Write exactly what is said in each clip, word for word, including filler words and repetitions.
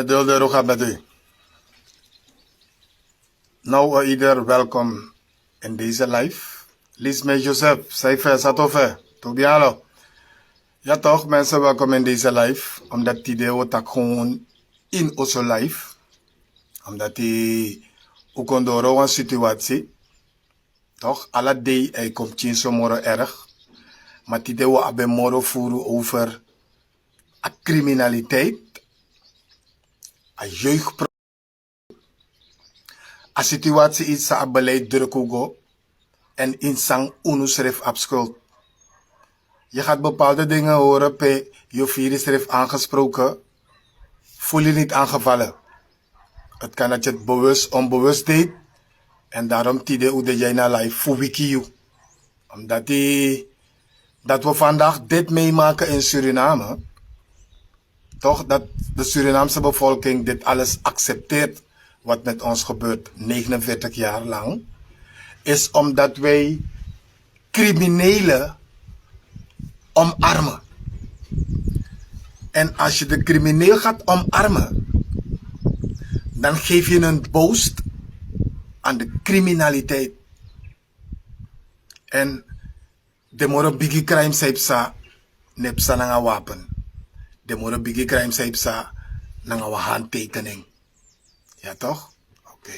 Deel de roga met u. Nou, uh, ieder welkom in deze live. Lisme Joseph, Seife, Satofe, Tobialo. Ja toch, mensen, welkom in deze live. Omdat die deel wordt ook gewoon in onze live. Omdat die ook een door een situatie. Toch, ala dei hij komt in zo moro erg. Maar die deel we hebben moro voeren over a criminaliteit. A jeugd A situatie iets sa a beleid druk u go. En in sang unu sref op schuld. Je gaat bepaalde dingen horen pe je vier sref aangesproken. Voel je niet aangevallen. Het kan dat je het bewust, onbewust deed. En daarom tide u de jij naar live voor wiki you. Omdat die, dat we vandaag dit meemaken in Suriname. Toch dat de Surinaamse bevolking dit alles accepteert wat met ons gebeurt negenenveertig jaar lang, is omdat wij criminelen omarmen. En als je de crimineel gaat omarmen, dan geef je een boost aan de criminaliteit. En de moro bigi crime sa e psa, ne psa nanga wapen. De moro bigi crime sa e psa nanga wan handtekening. Ja toch? Oké.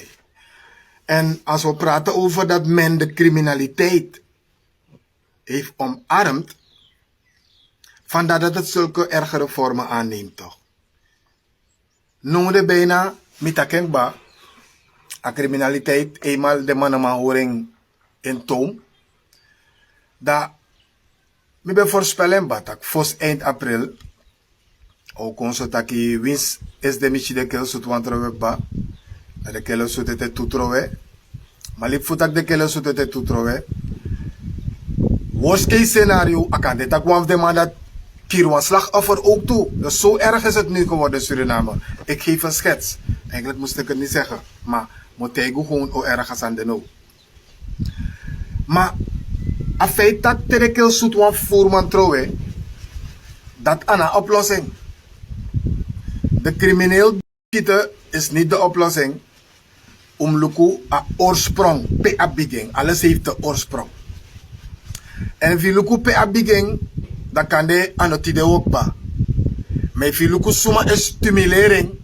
En als we praten over dat men de criminaliteit heeft omarmd, vandaar dat het zulke ergere vormen aanneemt toch? Nongu de bijna mi taki en kba. A criminaliteit, eenmaal de manneman horing in toom. Da mi ben voorspel en kba taki fosi eind april o kon so taki wins is de misi de kel sutu wan trowe kba. Na de kel sutu ete tu trowe. Ma libi fu taki de kel sutu ete tu trowe. Worst case scenario a kan de taki wan fu de man dat kiri wan slachtoffer ook tu. Dus zo erg is het nu geworden Suriname. Ik geef een schets. Eigenlijk moest ik het niet zeggen. Maar moet hij gewoon o erg a sani de no. Ma a feit taki te de kel sutu wan voerman trowe, dat a na oplossing. De crimineel schieten is niet de oplossing. Un mus luku a oorsprong pe a bigin. Alles heeft de oorsprong. En efu yu luku pe a bigin, dan kande a no tide o kba. Ma efu yu luku suma e stimuleri en,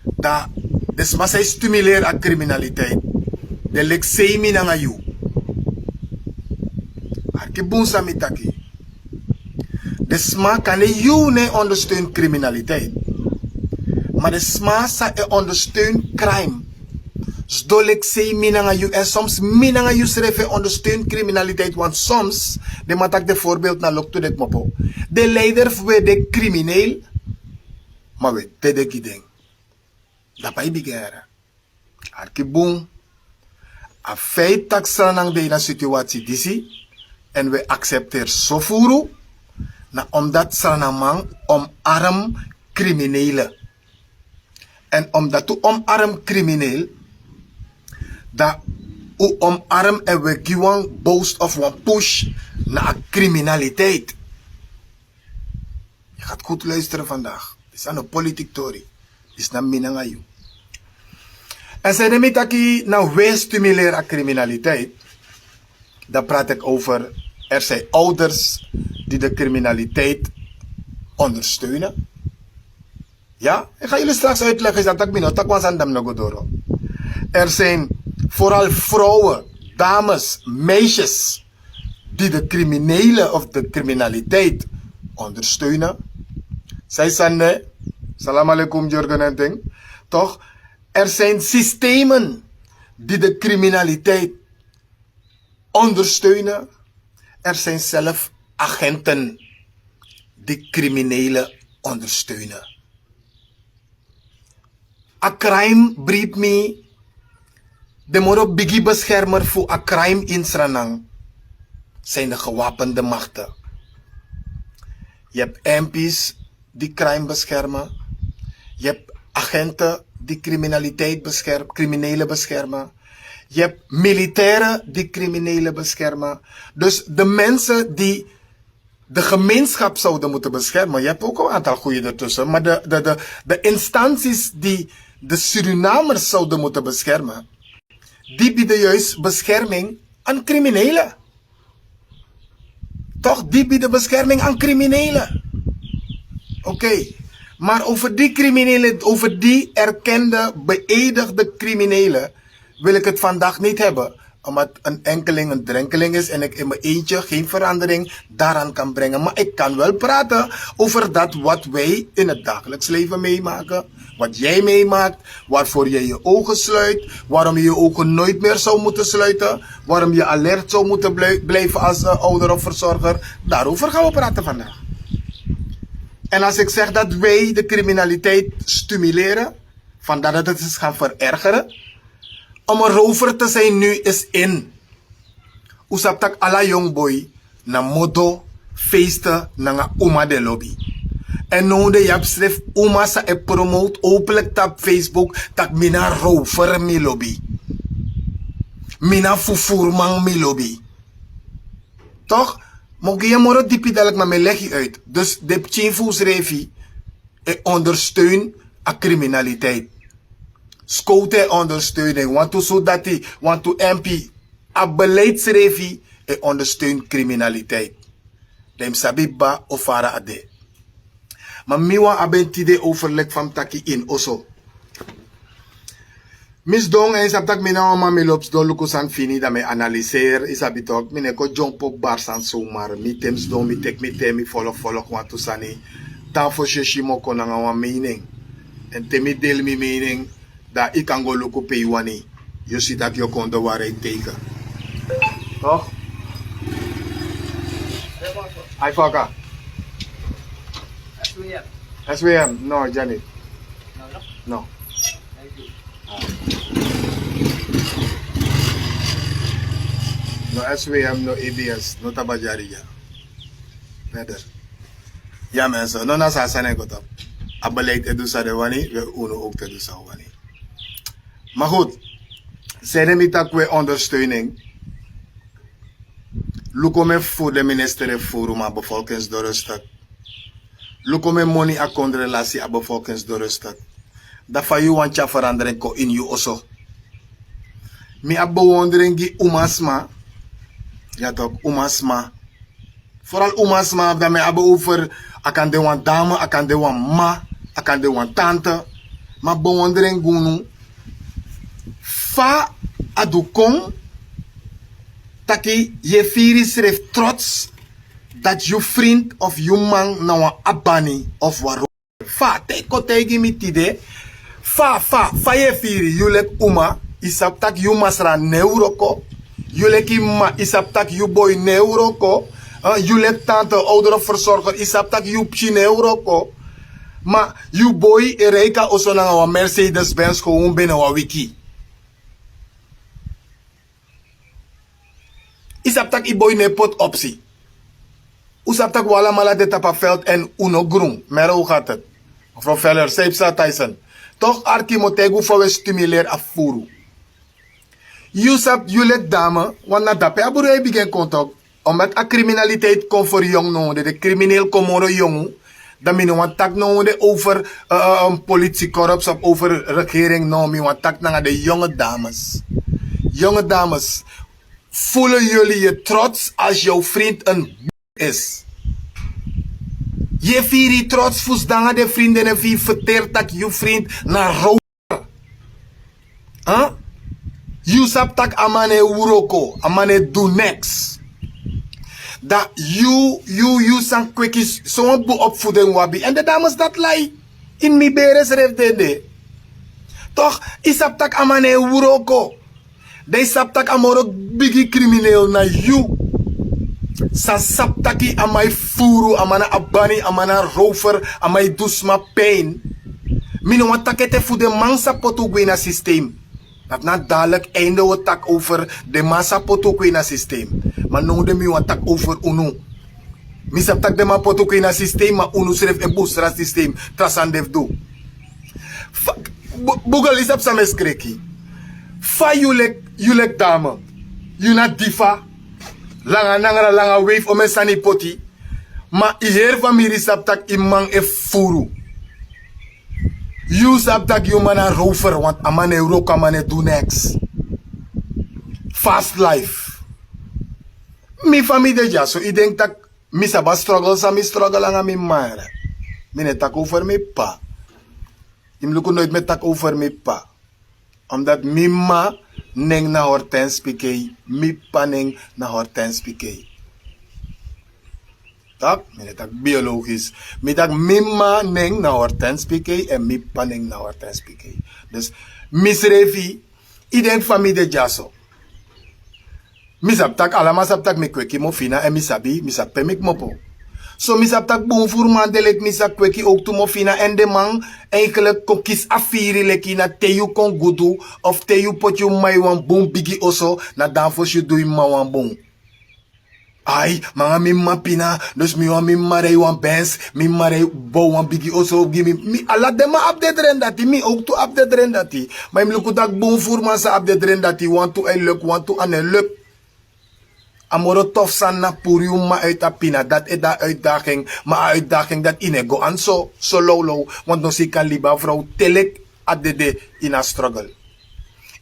dan de sma san e stimuleri a criminaliteit, de leki sei mi nanga yu. Arki bun san mi taki. De sma, kande yu no e ondersteun criminaliteit. Ma de sma san e ondersteun crime, sdo leki sei mi nanga yu, en soms mi nanga yu srefi e ondersteun criminaliteit, want soms den man taki de voorbeeld na loktu de kmopo. De leider fu wi e de crimineel, ma wi e dede gi den. Dape a e bigin. Arki bun. A feit taki Sranan de ini a situatie disi, en wi accepteer so furu, na omdat Sranaman omarm criminelen. En omdat u omarm crimineel, dan u omarm en wi gi wan boost of wan push na a criminaliteit. Je gaat goed luisteren vandaag. Disi na no politiek tori. Disi na mi nanga yu. En san de mi taki na wi e stimuleri a criminaliteit, dan praat ik over, er zijn ouders die de criminaliteit ondersteunen. Ja, ik ga jullie straks uitleggen, is dat tak mi no taki wan sani dan mi no go doro. Er zijn vooral vrouwen, dames, meisjes die de criminelen of de criminaliteit ondersteunen. Zij zijn de, salam alaikum, Jurgen en ding. Toch, er zijn systemen die de criminaliteit ondersteunen. Er zijn zelf agenten die criminelen ondersteunen. A crime, bribi mi, de moro bigi beschermer fu a crime in Sranan zijn de gewapende machten. Je hebt M P's die crime beschermen. Je hebt agenten die criminaliteit beschermen, criminelen beschermen. Je hebt militairen die criminelen beschermen. Dus de mensen die de gemeenschap zouden moeten beschermen. Je hebt ook een aantal goede ertussen. Maar de, de, de, de instanties die de Surinamers zouden moeten beschermen, die bieden juist bescherming aan criminelen. Toch, die bieden bescherming aan criminelen. Oké, maar over die criminelen, over die erkende, beëdigde criminelen, wil ik het vandaag niet hebben. Omdat een enkeling een drenkeling is en ik in mijn eentje geen verandering daaraan kan brengen. Maar ik kan wel praten over dat wat wij in het dagelijks leven meemaken. Wat jij meemaakt, waarvoor jij je ogen sluit, waarom je je ogen nooit meer zou moeten sluiten, waarom je alert zou moeten blij- blijven als uh, ouder of verzorger. Daarover gaan we praten vandaag. En als ik zeg dat wij de criminaliteit stimuleren, vandaar dat het is gaan verergeren. Om een rover te zijn nu is in. U sabi tak' ala yongu boi na modo, feeste nanga uma den lobi. Èn now den yu abi srefi uma san e promote openlijk tapu Facebook tak' mi na rover mi lobi. Mi na fufuruman mi lobi. Toch? Mi o gi yu moro dipi dadilik ma mi e legi yu uit. Dus den pikin fu usrefi e ondersteun a criminaliteit. Skowtu e ondersteun en wantu sudati, wantu empi, a beleid srefi e ondersteun criminaliteit. Dan yu mus sabi baba o fara a de. Ma mi wan abi en tide overleg fa mi taki ini oso. Mi sidon en yu sabi tak' mi na wan man mi lobi sidon luku sani fini dan mi e analiseri yu sabi tok' mi no e kon dyompo bari sani somar mi te mi sidon mi teki mi ten mi folok folok wantu sani. Tan fosi yu e si mi o kon nanga wan mening. Èn te mi deli mi mening, dan yu kan go luku pe yu wani. Yu o si tak' yu o kon de wari e teike. Tok'? Ai faka. S W M no dyani. No. No S W M no A B S no tabadyari dya. Verder. Ya men so no na so a sani e go tapu. A beleid e du san den wani we unu owktu e du san un wani. Ma gud. Sede mi taki we ondersteuning. Luku mi e fufuru den minister e fufuru ma a bevolkingsdorustuk. Luku mi e moni a kondre lasi a bevolkingsdorustuk. Dan fa yu wani tyari ferandren kon ini yu oso? Mi abi bewondren gi umasma. Ya tok' umasma. Foral umasma dan mi abi over a kan de wan dame a kan de wan mama, a kan de wan tante. Ma bewondren gi unu. Fa a du kon taki yu e firi srefi trots dati yu frinti of yu man na wan abani of wan ro. Fa te yu kon taigi mi tide. Fa fa fa yu e firi yu leki uma? Yu sabi tak' yu masra no e wroko. Yu leki mama yu sabi tak' yu boi no e wroko. Yu leki tante owdere fersorger yu sabi tak' yu pikin no e wroko. Ma yu boi e reiki a oso nanga wan mercedes bens kon un ben na wan wiki. Yu sabi tak' yu boi no e poti opsi. Un sabi tak' un alamala de tapu a veld èn un no grun. Mero un gati. Mefrow feller san yu psa tyson? Tok' arki mi o taigi un fa un e stimuleri a fufuru. Yu sabi yu leki dame, want na dape a buru e bigin kon tok'. Omdat a kriminaliteit kon feri yongu no un de de kriminel kon moro yongu. Dan mi no wani taki no un de over politie korps of over regering no mi wani taki nanga de yonge dames. Yonge dames, voelen yuli yu trots als yu frint en is? Yu e firi yu trots fu sidon nanga den frindene fu yu ferteri tak' yu frint na rover. Yu sabi tak' a man no e wroko, a man no e du neks. Dan yu yu yu san kweki sowan bun opfuding un abi èn den dames dati lai. Ini mi bere srefi den de. Tok' yu sabi tak' a man no e wroko. Dan yu sabi tak' a moro bigi kriminel na yu. San sabi taki a man e furu a man na abani a man na rover, a man e du sma pin. Mi no wani taki ete fu den man sa poti un gwe ini a sistem. Dati na a dadilik einde un o taki over den man sa poti un gwe ini a sistem. Ma now de mi wani taki over unu. Mi sabi tak' den man poti un gwe ini a sistem ma unu srefi e busra sistem. Tra sani de fu du. Bugel yu sabi san mi e skreki? Fa yu leki dame, yu na difa. Langa nangra langa weifi omen sani yu poti. Ma yu heri famiri sabi tak' yu man e fufuru. Yu sabi tak' yu man na rover want a man no e wroko a man no e du neks. Fast life. Mi famiri de dyaso yu denki tak' mi sabi a struggle san mi struggle nanga mi man. Mi no e taki over mi p'pa. Yu mus luku noiti mi e taki over mi p'pa. Omdat mi mma nen na hortens pikei, mi p'pa nen na hortens pikei. Tak' mi no e taki biologis. Mi taki mi mma nen na hortens pikei èn mi p'pa nen na hortens pikei. Dus mi srefi, yu denki fa mi de dyaso. Mi sabi tak' alaman sabi tak' mi kweki mofina èn mi sabi mi sabi pe mi kmopo. So mi sabi tak' bun furu man de leki mi sa kweki owktu mofina èn den man enkeliki kon kisi a firi leki na te yu kon gudu, of te yu poti yu m'ma ini wan bun bigi oso, na dan fosi yu du yu m'ma wan bun. Ai, ma nanga mi m'ma pina. Dus mi wan mi m'ma rei wan bens, mi m'ma rei bow wan bigi oso gi mi. Ala den man abi den dren dati mi owktu abi den dren dati. Ma yu mus luku tak' bun furu man sa abi den dren dati wantu e luk wantu a no e luk. A moro tofu sani na puru yu m'ma uiti a pina dati e de a uitdaging. Ma a uitdaging dati yu no e go ani so so lowlow. Wantu noso yu kan libi a frow te leki a dede ini a struggle.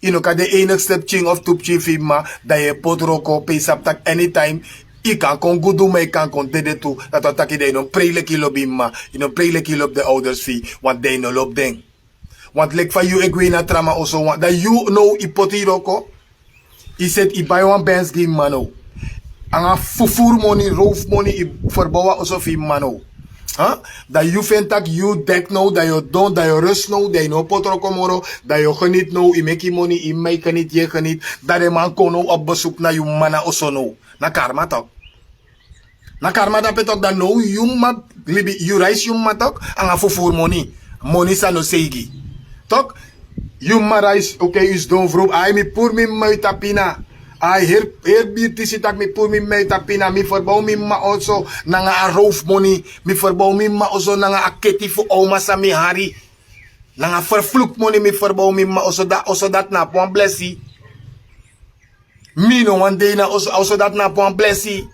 Yu no kan de enigste pikin of tu pikin fu yu m'ma, dan yu e poti wroko pe yu sabi tak' anytime yu kan kon gudu ma yu kan kon dede tu. Dati wani taki dan yu no mus prei leki yu lobi yu m'ma. Yu no mus prei leki yu lobi den owders fu yu. Wantu dan yu no lobi den. Wantu leki fa yu e gwe ini a tra man oso dan yu now yu poti yu wroko. Yu seti yu bai wan bens gi yu m'ma now. Nanga fufuru moni rowfu moni yu ferbow a oso fu yu m'ma now. Dan yu feni tak' yu deki now dan yu o don dan yu o rus now dan yu no o poti wroko moro. Dan yu o geniti now yu meki yu moni yu m'ma e geniti yu e geniti. Dan den man kon now o besuku na yu m'ma na oso now. Na karma tok. Na karma dape tok dan now yu m'ma libi yu reisi yu m'ma tok. Nanga fufuru moni moni san no seigi. Tok. Yu m'ma reisi okei yu sidon furu ai mi puru mi m'ma uiti a pina. Ai heri biri tisi tak' mi puru mi m'ma uiti a pina mi ferbow mi m'ma oso nanga a rowfu moni. Mi ferbow mi m'ma oso nanga a keti fu owma san mi hari. Nanga ferfluku moni mi ferbow mi m'ma oso dati na abi wan blesi. Mi no wan dei na oso dati na abi wan blesi.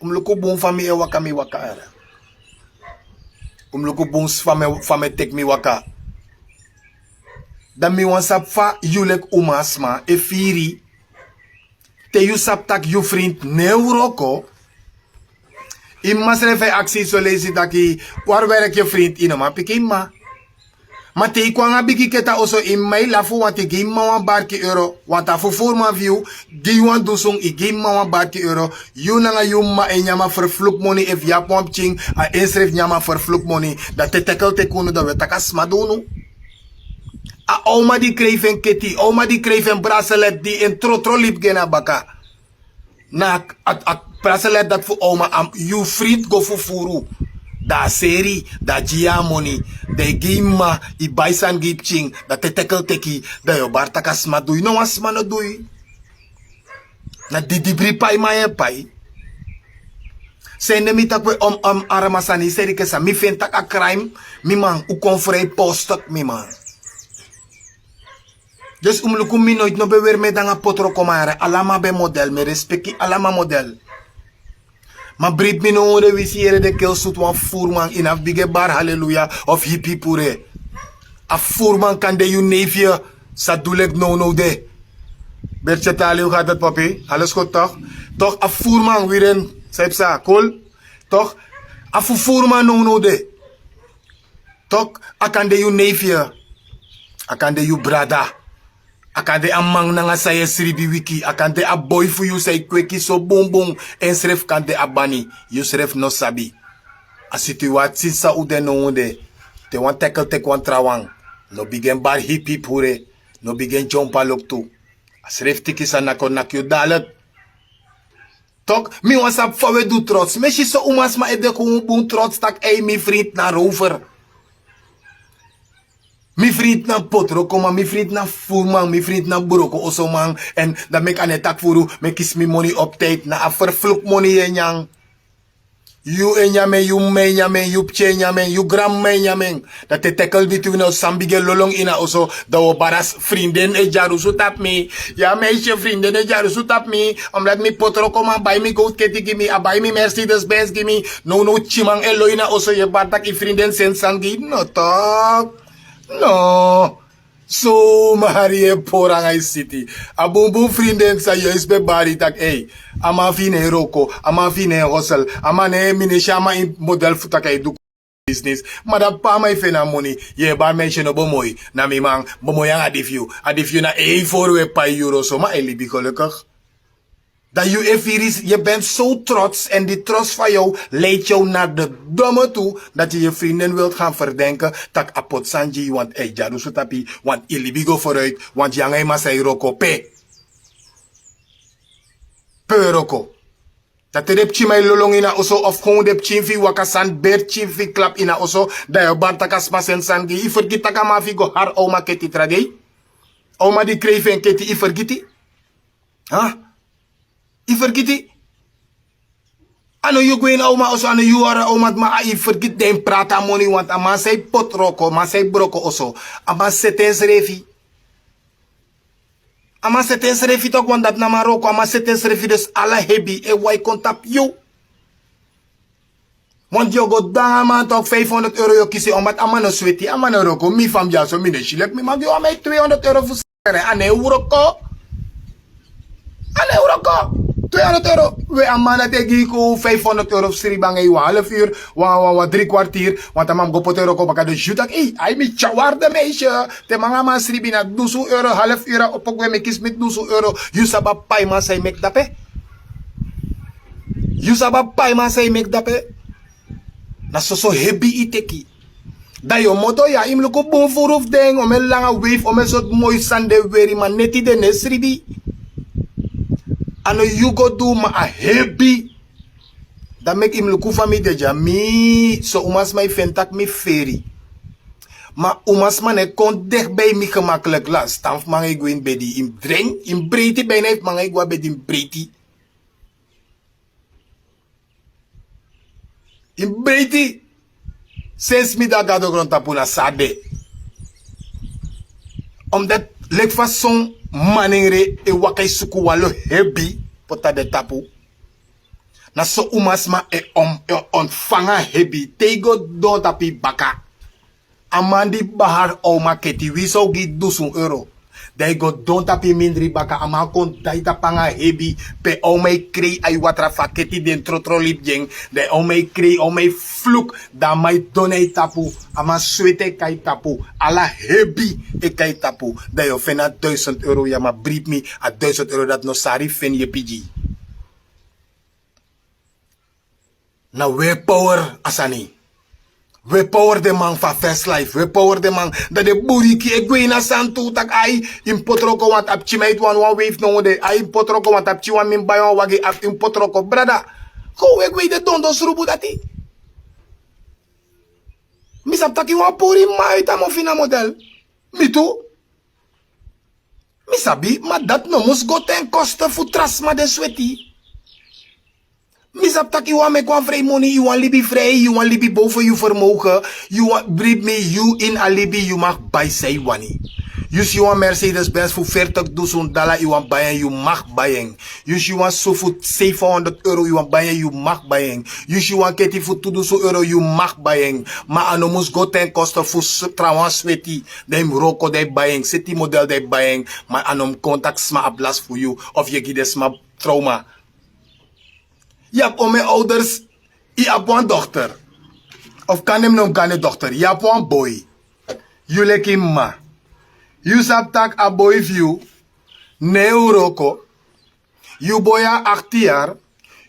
Un mus luku bun fa mi e waka mi waka. Un mus luku bun fa mi e teki mi waka. Dan mi wani sabi fa yu leki umasma e firi. Te yu sabi tak' yu frinti no e wroko. Yu m'ma srefi e aksi yu soleisi taki wari werki yu frinti yu no man piki yu m'ma. Ma te yu kon nanga bigi keti a oso yu m'ma e lafu wanti gi yu m'ma wan barki euro. Wanti a fufuruman fu yu gi yu wan dusun yu gi yu m'ma wan barki euro. Yu nanga yu m'ma e nyan a ferfluku moni efu yu abi wan pikin a ensrefi nyan a ferfluku moni. Dan te tekel teki unu dan un e taki a sma du unu. A owma di krei fu en keti owma di krei fu en braselet di en trotro libi gi en na baka. Na a braselet dati fu owma yu frinti go fufuru. Dan a seri dan a gi yu a moni. Dan yu gi yu m'ma yu bai sani gi yu pikin. Dan te tekel teki dan yu o bari tak' a sma du yu no wan sma no du yu. Na didibri paiman yu e pai. Sende mi tak' we om om arama sani yu seri kesa mi feni tak' a kraim. Mi man un kon frei postok mi man. Dus un mus luku mi noiti no ben weri mi e de nanga potroko ma yara alama ben model mi e respeki alama model. Ma bribi mi no un de wisi yere de kelsutu wan fufuruman ini a fu bigi e bari haleluya of hipi pure. A fufuruman kan de yu neifi yu sa du leki nownow de. Bertse tali un ga dati papi ales go tok. Tok a fufuruman wiri en san yu psa kol. Tok a fufuruman nownow de. Tok a kan de yu neifi yu. A kan de yu brada. A kan de a man nanga san yu e sribi wiki a kan de a boi fu yu san yu kweki so bunbun. Ensrefi kan de a bani. Yusrefi no sabi. A situwatsi san un de nownow de. Te wan tekel teki wan trawan. No bigin bari hipi pure. No bigin dyompu a loktu. A srefi tiki san naki o naki yu dalek. Tok mi wan sabi fa un e du trots mi e si so umasma e de kon un bun trots tak' ei mi frinti na rover. Mi frinti na potrokoman mi frinti na fufuruman mi frinti na broko osoman. Èn dan meki a no e taki furu mi e kisi mi moni optiyiti na a ferfluku moni yu e nyan. Yu e nyamen, yu mma e nyamen, yu pikin e nyamen, yu granmama e nyamen. Dan te tekel biti wi na o san bigin e lolong ini a oso, dan wi o bari a s- vriendin e dyarusu tapu mi. Ya meisje, vriendin e dyarusu tapu mi. Omdat mi poti wroko, man bai mi gowtu keti gi mi, a bai mi Mercedes Benz gi mi. Nownow tyiman e lon ini a oso, yu e bari tak' yu vriendin seni sani gi yu. No tok'. No. Somari e pori nanga yu siti. A bunbun vriendin san yu e si ben bari tak' ei, a man fu yu no e wroko, a man fu yu no e hosel, a man no e, mi no e si a man ini model fu tak' a e du business. Ma dan pe a man e feni a moni? Yu e bari meisje no bemoi. Na mi man, bemoi nanga a di fu yu. A di fu yu na ei fori wi e pai yuru. So man e libi gelukkig. Dan yu e firi, je bent zo trots en die trots van jou leidt jou naar de domme toe dat je je vriendin wilt gaan verdenken tak' a poti sani gi yu, want a e dyarusu tapu yu, want yu libi go vooruit, want yu nanga yu man sa e wroko pe. Pe wroko. Dan te den pikin man e lolong ini a oso of gewoon den pikin fu yu waka sani, beri pikin fu yu klapu ini a oso, dan yu o bari tak' a sma seni sani gi yu. Yu fergiti tak' a man fu yu go hari a uman keti tra dei? A uman di krei fu en keti, yu fergiti? Ha? Yu fergiti? A no yu gwe ini a uman oso, a no yu hari a uman, ma a yu fergiti den prati a moni, want a man san e poti wroko, man san e broko oso, a man seti ensrefi. A man seti ensrefi tok', want dati na man wroko, a man seti ensrefi, dus ala hebi e wai kon tapu yu. Want yu o go du nanga a man tok', vijfhonderd euro yu o kisi, omdat a man no sweti, a man no wroko. Mi fa mi dyaso, mi no e si leki mi man gi wan man yu tweehonderd euro fu sere, a no e wroko. A no e wroko. Tweehonderd euro. We, a man dati e gi yu kon vijfhonderd euro fu sribi nanga yu wan half uur, wan, wan, wan drie kwartier, want a man mus go poti en wroko baka. Dus yu taki, ei, ai, mi tyari waarde meisje. Te mi nanga a man sribi na dusun euro, half uur a opo gwe, mi kisi mi dusun euro. Yu sabi a paiman san yu meki dape? Yu sabi a paiman san yu meki dape? Na soso hebi yu teki. Dan yu o modo ya, yu mus luku bun furu fu den, omeni langa weifi, omeni sortu moi sani den weri, ma neti den no e sribi. A no yu go du, ma a hebi. Dan meki yu mus luku fa mi de dya. Mi, son umasma e feni tak' mi feri. Ma umasma no e kon dichtbij mi gemakkelijk. Lasi tan fu mi nanga yu gwe ini bedi, yu mus dren, yu mus breiti, bijna efu mi nanga yu gwe a bedi, yu mus breiti. Yu mus breiti. Sensi mi de a gado grontapu, na so a de. Omdat leki fa son manengre e waka e suku wan lo hebi poti na den tapu, na so umasma e on-, e ontfanga hebi. Te yu go don tapu yu baka, a man di bahari a uman keti, winsi a o gi yu dusun euro, dan yu go don tapu yu mindri baka, a man kon dai tapu nanga hebi. Pe a uman e krei a yu watra fu a keti, den trotro libi gi en. Dan a uman e krei, a uman e fluku. Dan a man e don na yu tapu. A man sweti e kai tapu. Ala hebi e kai tapu. Dan yu o feni a duizend euro, ya man bribi mi, a duizend euro dati no sari feni yepi gi yu. Na we power a sani. We power den man fu a fast life, we power den man. Dan den buriki e gwe ini a sani tu, taki ai, yu mus poti wroko, want a pikin man e wani wan weifi now de. Ai, yu mus poti wroko, want a pikin wani mi mus bai wan wagi, a yu mus poti wroko, brada. Kon we gwe ini den dondon srubu dati. Mi sabi taki yu wani puru yu mama uit a mofu ini a model. Mi tu. Mi sabi, ma dati no mus go ten koste fu tra sma den sweti. Mi sabi taki yu wani meki wan frei moni, yu wani libi frei, yu wani libi boven yu vermogen, yu wani bribi mi, yu ini a libi, yu mag bai san yu wani. Yu si wan Mercedes Benz fu veertig dusun dala, yu wani bai en, yu mag bai en. Yu si wan su fu zevenhonderd euro, yu wani bai en, yu mag bai en. Yu si wan keti fu tu dusun euro, yu mag bai en. Ma a no mus go ten koste fu s-, trawan sweti. Dan yu mus wroko dan yu bai en, seti model dan yu bai en. Ma a no mus kon taki sma abi lasi fu yu, of yu e gi den sma trauma. Yu abi omen ouders, yu abi wan dochter. Of kan den mi no mus go na den dochter. Yu abi wan boi. Yu leki mma. Yu sabi taki a boi fu yu no e wroko. Yu boi a achttienjarige.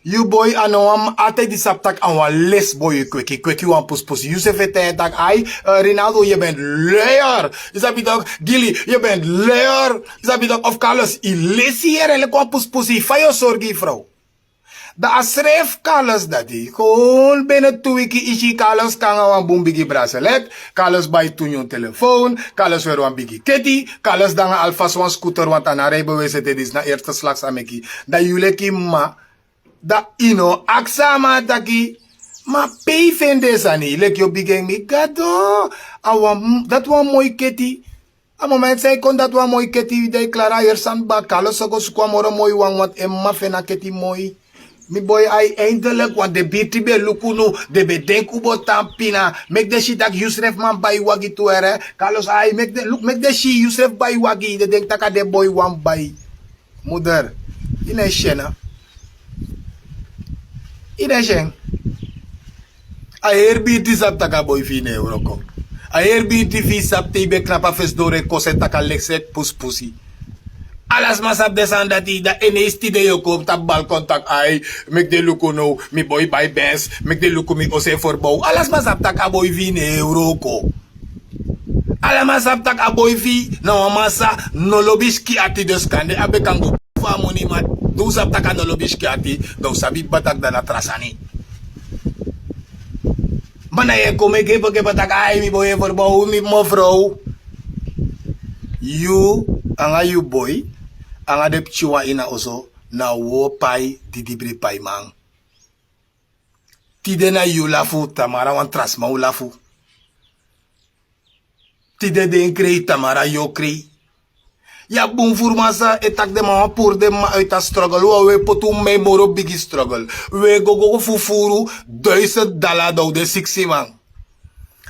Yu boi a no wan, altijd yu sabi taki a wan lesboi, yu kweki, kweki wan puspusi. Yu srefi e taigi en taki, ai, eh, Rinaldo, je bent lui. Yu sabi toch, Gilly, je bent lui. Yu sabi toch, of Carlos, yu lesi yere leki wan puspusi, fa yu o sorgu yu frow? Dan a srefi Carlos dati, gewoon binnen tu wiki yu si Carlos kon nanga wan bun bigi bracelet, Carlos bai tu nyun telefoon, Carlos weri wan bigi keti, Carlos de nanga alvast wan scooter, want a no abi rijbewijs ete, disi na eerste slag san a meki. Dan yu leki mma, dan yu no aksi a man taki, Ma pe yu feni den sani leki yu o bigin mi gado. A wan dati wan moi keti. A moment san yu kon dati wan moi keti yu de yu klari a heri sani baka lo so go suku wan moro moi wan want en mama feni a keti moi. Mi boi ai eindelik want den birti ben luku unu. Den ben denki un bo tan pina. Meki den si tak' yusrefi man bai wagi tu ere. Kalos ai meki den si yusrefi bai wagi den denki tak' a den boi wan bai. Muder, yu no e si en na? Yu no e si en? A heri birti sabi tak' a boi fi yu no e wroko. A heri birti fi yu sabi te yu ben knapu a fesi doro e kosi en tak' a leksi e pusi pusi. Ala sma sabi den sani dati dan en no e sti den yu o kon tapu balkon tak' ai. Meki den luku now mi boi bai bes. Meki den luku mi oso e ferbow ala sma sabi tak' a boi fi yu no e wroko. Ala man sabi tak' a boi fi yu na wan man sa no lobi skin ati dus kande a ben kan go fu a moni ma di un sabi tak' a no lobi skin ati dan un sabi bata tak' dan na tra sani. Ma na yu e kon meki en fu gepa tak' ai mi boi e ferbow mi mofrow. Yu nanga yu boi nanga den pikinwan ini a oso na un o pai didibri paiman. Tide na yu lafu tamara wan tra sma un lafu. Tide den krei tamara yu o krei. Yu abi bun furu man sa e taki den man wan puru den man uiti a struggle wan un e poti un mei moro bigi struggle. Un e gogo fufuru duisend dala dan un de siksi man.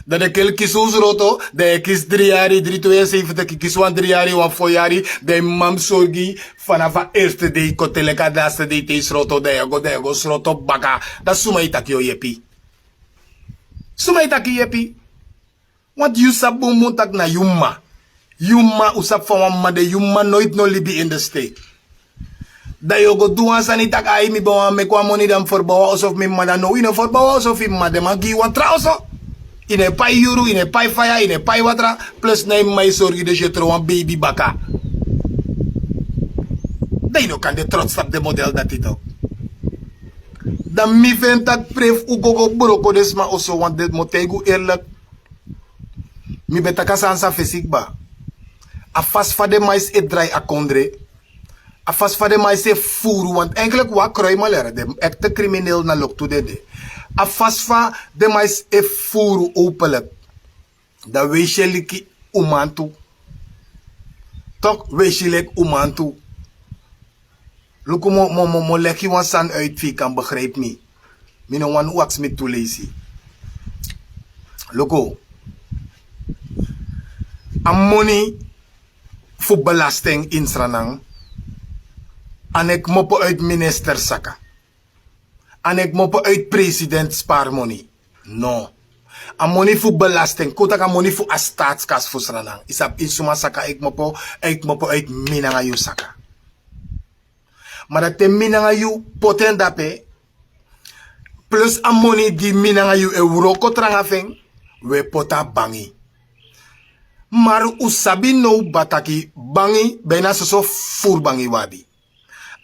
Dan den kel kisi un sroto dan e kisi dri yari dri tu e seifi teki kisi wan dri yari wan fo yari. Dan e mama mus sorgi fanafu a erste dei kote leki a daste dei te yu sroto dan yu e go dan yu e go sroto baka. Dan suma yu taki yu o yepi? Suma yu taki yu yepi? Want yu sabi bunbun tak' na yu mma. Yu mma un sabi fa wan mma de yu mma noiti no libi ini de stei. Dan yu o go du wan sani tak' ai mi ben wani meki wan moni dan mi ferbaw a oso fu mi mma dan now yu no ferbaw a oso fu yu mma den man gi yu wan tra oso. Yu no e pai yuru yu no e pai faya yu no e pai watra. Plus na yu mma e sorgi den si e tron wan beibi baka. Dan yu no kan de trots tapu den model dati to. Dan mi feni tak' prefu un go go broko den sma oso want den mi o taigi un erlik. Mi ben taki a sani san fesi kba. A fasi fa den man e si e drai a kondre. A fasi fa den man e si e furu want enkeliki wan kroimalere den ekte kriminel na loktu den de. A fasi fa den man e si e furu opelik. Dan wi e si e liki uman tu. Tok' wi e si leki uman tu. Luku mi o leki wan sani uiti fu yu kan begripi mi. Mi no wani un aksi mi tu leisi. Luku a moni fu belasting ini sranan. A no e kmopo uiti minister saka. A no e kmopo uiti president spari moni. No. A moni fu belasting kon un taki a moni fu a staatskas fu sranan yu sabi ini suma saka e kmopo. A e kmopo uiti mi nanga yu saka. Ma dati te mi nanga yu poti en dape. Plus a moni di mi nanga yu e wroko tranga fu en. Wi e poti a bangi. Mari un sabi now kba taki bangi ben na soso furu bangi un abi.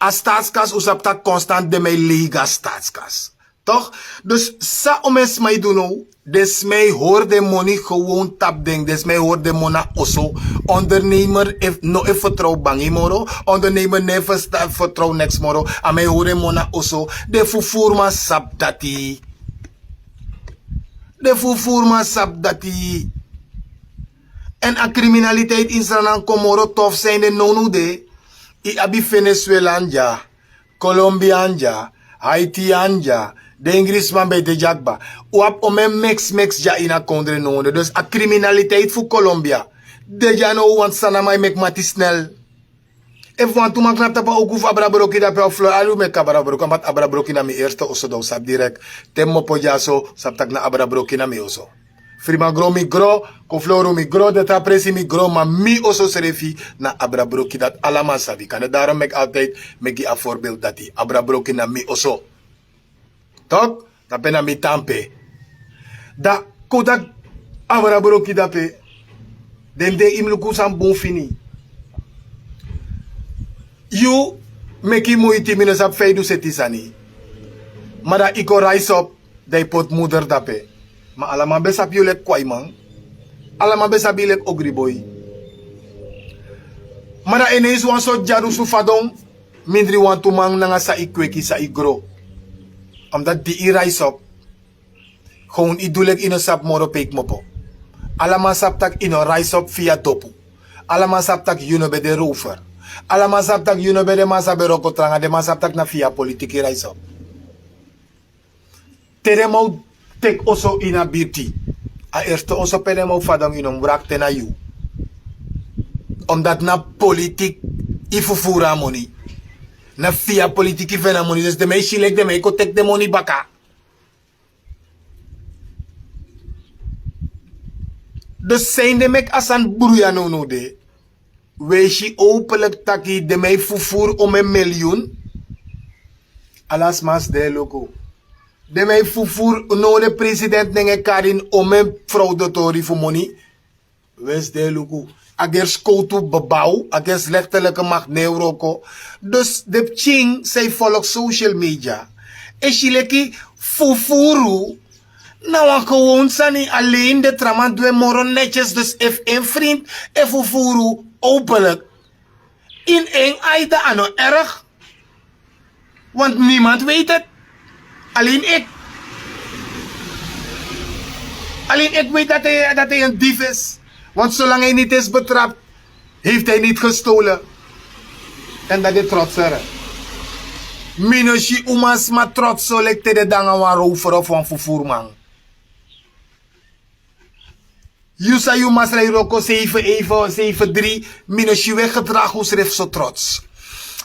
A staatskas un sabi taki konstant den mi e lei gi a staatskas. Tok' dus san omen sma e du now? Den sma e hori den moni gewon tapu den den sma e hori den moni na oso. Ondernemer no e fertrow bangi moro. Ondernemer no e fertrow neks moro. A man e hori en moni na oso. Den fufuruman sabi dati. Den fufuruman sabi dati. Èn a kriminaliteit ini sranan kon moro tofu san ini den nownow de. Yu abi venezuelan dya, kolombian dya, haitian dya. Den ingrisman ben e de dya kba. Un abi omen meksmeks dya ini a kondre nownow dus a kriminaliteit fu kolombia de dya now wantu san na man e meki mati snel. Efu wantu man knapu tapu a ugu fu abrabroki dape a flori ali un meki abrabroki wan bati abrabroki na mi erste oso dan un sabi direkt. Te mi mopo dyaso un sabi tak' na abrabroki na mi oso. Frimagro mi gro, kofloro mi gro deti a presi mi gro ma mi oso srefi. Na abrabroki dati ala man sabi kande daron meki altide. Mi gi a forbelt dati abrabroki na mi oso. Tok' dape na mi tan pe. Dan kon un taki abrabroki dape. Den de yu mus luku san bun fini. Yu meki yu muiti mi no sabi fa yu du seti sani. Ma dan yu kon raisi op dan yu poti muder dape. Ma ala man ben sabi yu leki kwaiman. Ala man ben sabi yu leki ogriboi. Ma dan eneisi wan sortu dyarusu fadon mindri wantu man nanga san yu kweki san yu gro. Omdati di yu raisi op Gewoon yu du leki yu no sabi moro pe yu kmopo. Ala man sabi tak' yu no raisi op fia dopu. Ala man sabi tak' yu no ben de rover. Ala man sabi tak' yu no ben de man sa ben wroko tranga den man sabi tak' na fia politiki raisi op. Te den man o teki oso ini a birti, a erste oso pe den man o fadon yu no mus wrakte na yu. Omdati na politik yu fufuru a moni. Na fia politiki fu en a moni dus den man e si leki den man e kon teki den moni baka. Dus san ede meki a sani bruya nownow de? Wi e si openlik taki den man e fufuru omen miliyun. Ala sma si de e luku. Den man e fufuru now den president nanga e kari ini omen frowdetori fu moni. Wi si de e luku. A gersi kowtu bebaw a gersi lekteliki makti na e wroko. Dus den pikin san e folok social media e si leki fufuru na wan gewon sani alen den tra man du en moro netyes dus efu en frint e fufuru openlik ini en aida a no erg. Want nimand weet het. Alleen ik. Alleen ik weet dat hij en dief is. Want zolang hij niet is betrapt, heeft hij niet gestolen. En dat is trotsere. Mi no si umasma trotso leki te de danga wan rover of wan fufurman. Yu san yu masra e wroko seife eife seife dri. Mi no si wi e gedragi unsrefi so trots.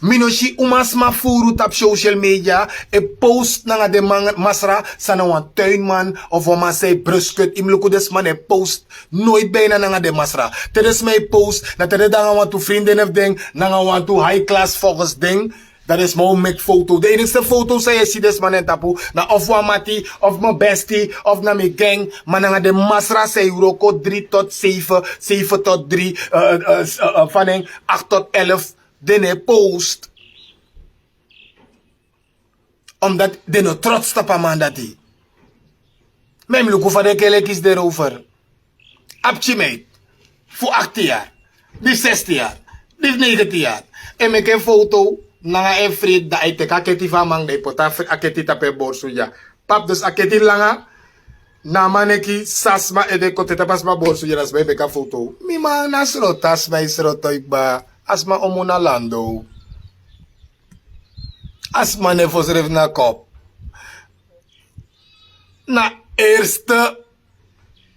Mi no si umasma furu tapu social media e post nanga den masra san na wan tuinman of wan man san e bruskut yu mus luku den sma na e post. Noit bina nanga den masra te den sma e post na te den danga wantu frindene fu den nanga wantu haiklas folgens den. Dan den sma o meki foto den enigste foto san yu e si den sma na en tapu na of wan mati of mi besti of na mi gang. Ma nanga den masra san e wroko dri tot seife seife tot dri fan en akt tot elf. Den no e post. Omdati den no trots tapu a man dati. Ma yu mus luku fa den kelekisi den rover. A pikin meid fu aktin yari, di sestin yari, di negentin yari, e meki en foto nanga en frit dan a e teki a keti fu a man dan e poti a keti tapu en borsu dya. Papi dus a keti langa. Na a man neki san a sma ede kote tapu a sma borsu dya dan sma e meki a foto. Mi man na sroto a sma e sroto yu kba. A sma omu na landow. A sma no e fosrefi na kop. Na erste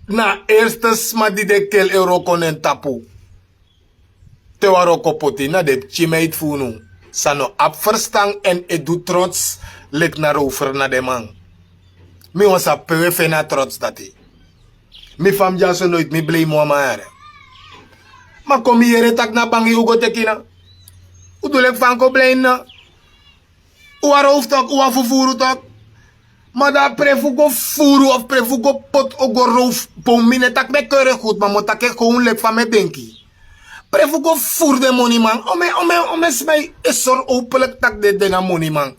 na erste sma di den kel e wroko na en tapu. Te wan wroko poti na den pikin meid fu unu san no abi ferstan èn e du trots leki na rover na den man. Mi wan sabi pe un e feni a trots dati. Mi fa mi dyaso noiti mi blei mi wan man yere. Ma kon mi yere tak' na bangi un go teki na un du leki fa a kon blei na. Un wari owfu toki un wari fufuru toki. Ma dan a pre fu go fufuru of pre fu go poti o go rowfu. Bon mi no e taki mi e kere gudu ma mi o taki en gownu leki fa mi e denki. Pre fu go fufuru den moniman omen omen sma e sori owpu leki tak' den de na moniman.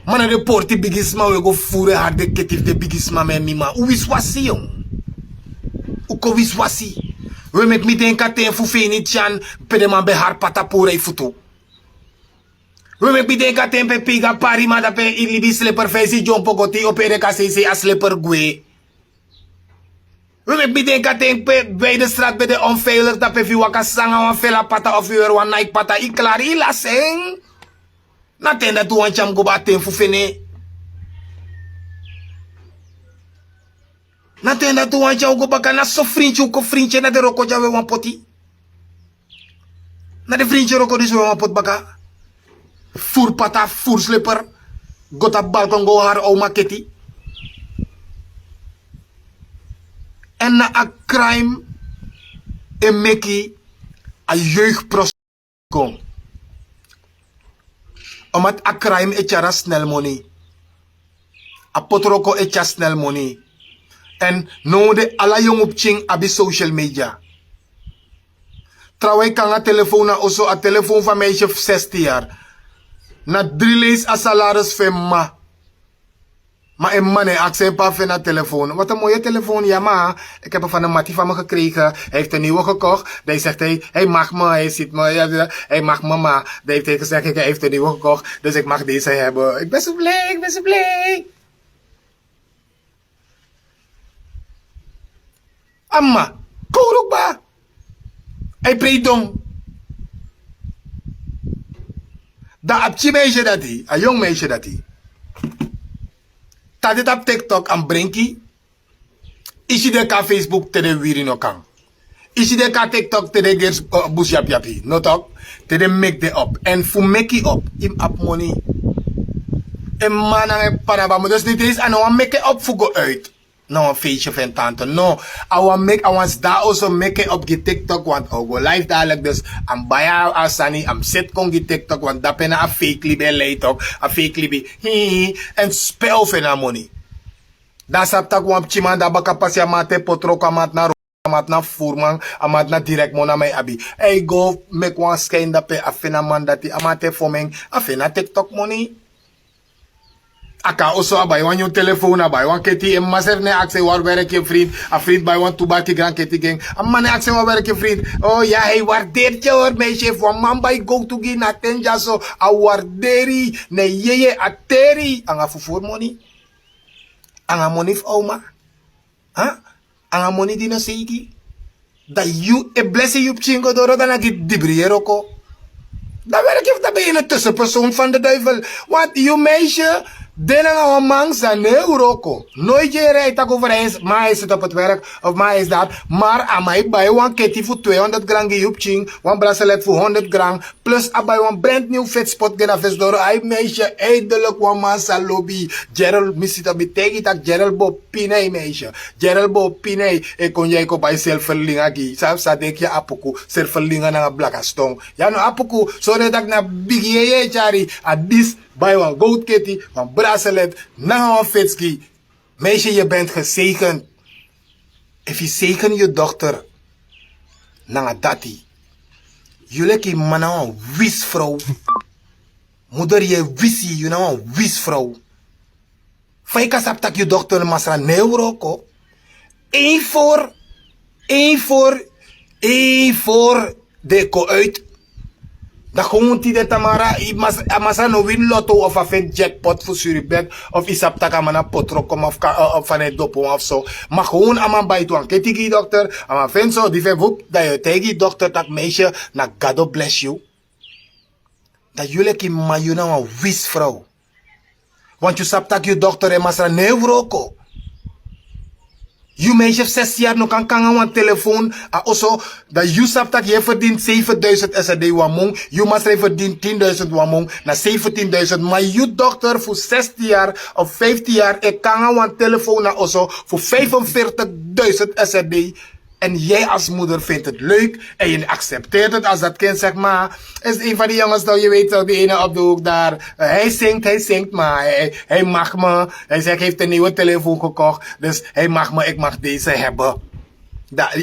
Ma na den porti bigisma un e go fufuru en hari den keti fu den bigisma mi en mi man un wisiwasi. Un kon wisiwasi. Un e meki mi denki a ten fu feni tyan pe den man ben hari pata puru a yu futu. Wi meki mi denki a ten pe peiga pari ma dape yu libi sleper fa yu si dyompo go te yu opo ede kaseisei a sleper gwe. Wi meki mi denki a ten pe wi de strat ben de onfeilik dape fu yu waka sanga wan fela pata of yu weri wan naiki pata yu klari yu lasi en. Na ten dati wan tyam go baka ten fu fene. Na ten dati wan tyam go baka na so frinti un kon frinti en na den roko dya we wan poti. Na den frinti roko disi we wan poti baka. Furu pata furu sleper. Go tapu balkon go hari ow maketi. Èn na a kraim e meki a yeugpros kon. Omati a kraim e tyari a snel moni. A potroko e tyari snel moni. Èn now de ala yongu pikin abi social media. Trawan e kon nanga telefon na oso a telefon fu a meisye fu sestin yari. Na dri leisi a salaris fu en mama. Ma en mama no e aksi en pe a feni a telefon wati en moye telefon ya ma. Eki hebi a fana mati fu a mi gekregen. Hi hefi en niwe gekokt dan hi segi hi hi maki mi hi siti mi. Hi maki mi ma dan hi hefi en niwe gekokt dus eki maki desi hebi. Eki ben so blij eki ben so blij. A mama, kowru kba. A e prei don. Dan a pikin meisje dati, a yongu meisje dati, tan de tapu TikTok, a mus brenki. I si den kon na Facebook te den wiri no kan. I si den kon na TikTok te den gersi, busi yapiyapi no tok. Te den meki den op èn fu meki op, i mus abi moni. En mama nanga en papa na bambo dus niti esi a no wani meki en op fu go uit na wan feestye fu en tante no. A wani meki a wani sidon na oso meki en op gi TikTok want a o go life dadilik dus a mus bai a sani a mus seti kon gi TikTok want dape na a feiki libi e lei tok. A feiki libi. Èn spe a o feni a moni. Dan a sabi tak' wan pikinman di a baka pasi a man ati e poti wroko a man ati na wroko a man ati na fufuruman. A man ati na direktmon na man e abi. A e go meki wan skin dape a feni a man dati a man ati e fomen. A feni a teki toki moni. A kon na oso a bai wan nyun telefown a bai wan keti en mama srefi no e aksi en wari werki en frinti. A frinti bai wan tu bati gran keti gi en. A mama no e aksi en wari werki en frinti. O ya hei warderi yu hori meisi efu wan man bai gowtu gi yu na ten dyaso. A warderi yu na en yeye a teri yu anga fufuru moni. Anga moni fu a uma. Anga moni di no seiki. Dan yu e blesi yu pikin go doro dan na gi dibri yere oko. Dan werki fu dan ben yu na tusen person fan de duivel. Want yu meisje de nanga wan man san no e wroko. Noiti yere a e taki over a e ma a e seti op het werk of ma a e seti dat. Mar a man e bai wan keti fu tweehonderd gran gi yu pikin, wan braselet fu honderd gran. Plus a bai wan brand new feti spot gi en na fesi doro ai meisje. Eidelik wan man sa lobi. Gerald mi sita mi taigi yu tak' gerald bo pina yu meisje. Gerald bo pina yu. E kon yu e kon bai seri ferlinga gi yu san fu sa denki yu apuku seri ferlinga nanga blaka ston. Yu a no apuku. Sori en tak' na bigi yeye e tyari. A disi bai wan gowtu keti wan braselet nanga wan feti gi yu. Meisje yu bent geseikend. Efu yu seikend yu dokter nanga dati. Yu leki yu mama na wan wisi frow. Moeder yu e wisi yu na wan wisi frow. Fa yu kan sabi tak' yu dokter masra no e wroko. Ein for ein for ein for. Den e kon uit. Dan gewon tide tamara a masra no wini loto of a feni jackpot fu suribet of yu sabi tak' a man na potroko ma fu kan fana e dopo wan fu so. Ma gewon a man bai tu wan keti gi yu dokter a man feni so di feni wup dan yu e taigi yu dokter tak' meisje na gado blesi yu. Dan yu leki mama yu na wan wisi frow. Want yu sabi tak' yu dokter en masra no e wroko. Yu meisje fu sesti yari no kan kon nanga wan telefown a oso. Dan yu sabi tak' yu e ferdini seifen duisend srd wan mun. Yu masra e ferdini tin duisend wan mun na seifen tin duisend ma yu dokter fu sesti yari of fifti yari e kon nanga wan telefown a oso fu fifenfertik duisend srd. En jij als moeder vindt het leuk en je accepteert het als dat kind zegt maar is een van die jongens dat je weet zo die ene op de hoek daar hij zingt hij zingt maar hij, hij mag me. Hij zegt hij heeft een nieuwe telefoon gekocht dus hij mag me ik mag deze hebben.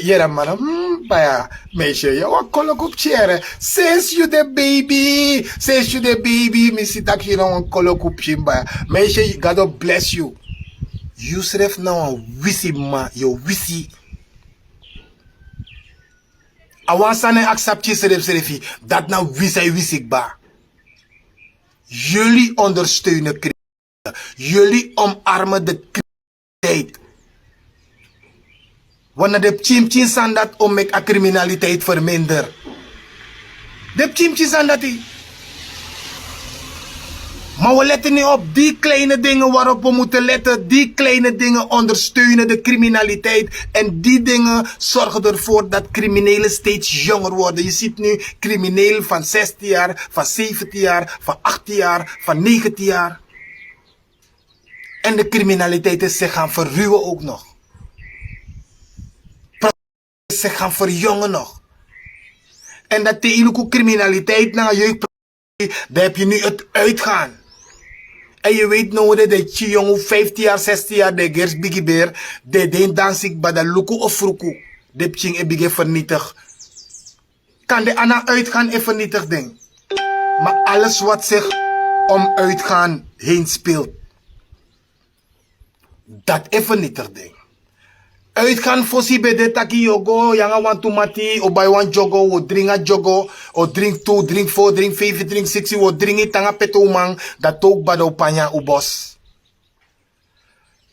Yere mana hmm baya meisje ya wan koloku pikin yere. Since you the baby since you the baby mi si taki yu na wan koloku pikin baya. Meisje God o bless you. Yu sref na wan wisi mama yu o wisi. A wan sani e aksi a pikin srefsrefi. Dati na wisi a e wisi kba. Yuli ondersteunen kriminele. Yuli omarmen de kriminaliteit. Wan na den pikinpikin sani dati o meki a kriminaliteit ferminder. Den pikinpikin sani dati. Ma wi leti ni op di kleine dingen warop wi mutu leti di kleine dingen ondersteunen de kriminaliteit. En di dingen sorgen ervor dat kriminele steeds jonger worden yu siti nu kriminele van zestien yari, van zeventien yari, van achttien yari, van negentien yari. En de kriminaliteit is zich gaan verruwen ook nog. Zich gaan verjongen nog. En dat te iluku kriminaliteit na jeugd. Dan heb je nu het uitgaan. En je weet no de de tiyongu vijftien yari zestien yari de gers bigi beri de den dansi kba dan luku ofruku. De pikin e bigi e fernitigi. Kan de ana uitgaan e fernitigi den. Maar alles wat zich om uitgaan heen speelt dat e fernitigi den. Uitgaan fosi ben de taki yu o go yanga wantu mati o bai wan dyogo wi o dringi a dyogo. O dringi tu dringi fo dringi feifi dringi siksi wi o dringi yu tanga pete uman. Dati o kba dan o panya un bos.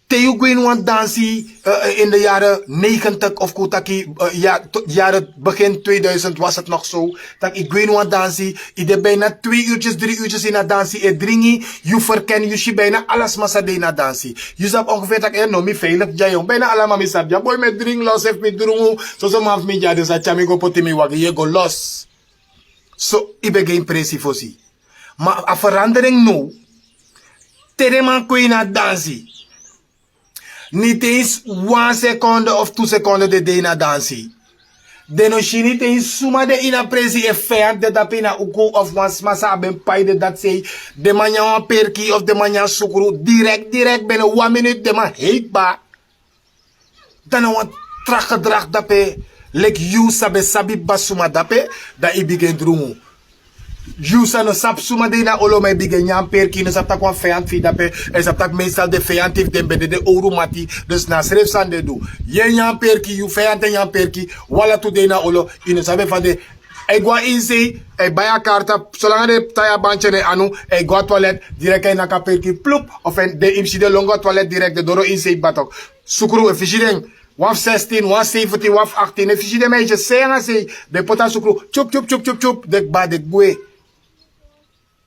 Te yu go ini wan dansi, eh, eh, in de jaren negentig of kon taki, eh, ja, to- jaren begin tweeduizend was het nog zo. Dat ik go ini wan dansi, yu de bijna twee uurtjes, drie uurtjes in a dansi e dringi, yu verken, yu si bijna ala sma san de ini a dansi. Yu sabi ongeveer taki, eh, no, mi veilig dya, jong. Bijna ala man mi sabi dya. Boy, mi e dringi los efu mi drungu, soso man fu mi dya, dus a tyari mi go poti mi wagi, yu e go los. So, yu ben gi impresi fosi. Ma a verandering now, te den man kon ini a dansi, niti eens wan sekonde of tu sekonde den de ini a dansi. Den no si niti eens suma de ini a presi, efu feyanti de tapu ini a uku of wan sma san a ben pai de dati sei, den man nyan wan perki of den man nyan sukru, direkt, direkt, binnen wan minuut den man hei kba. Dan na wan tra gedrag dape, leki yu san ben sabi kba suma dape, dan yu bigin drungu. Yu san no sabi suma de ini a olo, ma yu bigin nyan perki, yu no sabi taki wan feyanti fu yu dape, èn yu sabi taki meestal den feyanti fu den ben de den owru mati, dus na a srefi sani den du. Yu e nyan perki, yu feyanti e nyan perki, ala tu de ini a olo, yu no sabi fa den e go a ini sei, e bai a karta, solanga den tai a banti na en anu, e go a toilet, direkt e naki a perki, plup, of èn den yu mus si den lon go a toilet direkt, den doro ini sei kba tok. Sukru, efu yu si den, wan fu zestien, wan fu zeventien, wan fu achttien, efu yu si den meisjes sei anga sei, den poti a sukru, tyup, tyup, tyup, tyup, tyup, den kba, den gwe.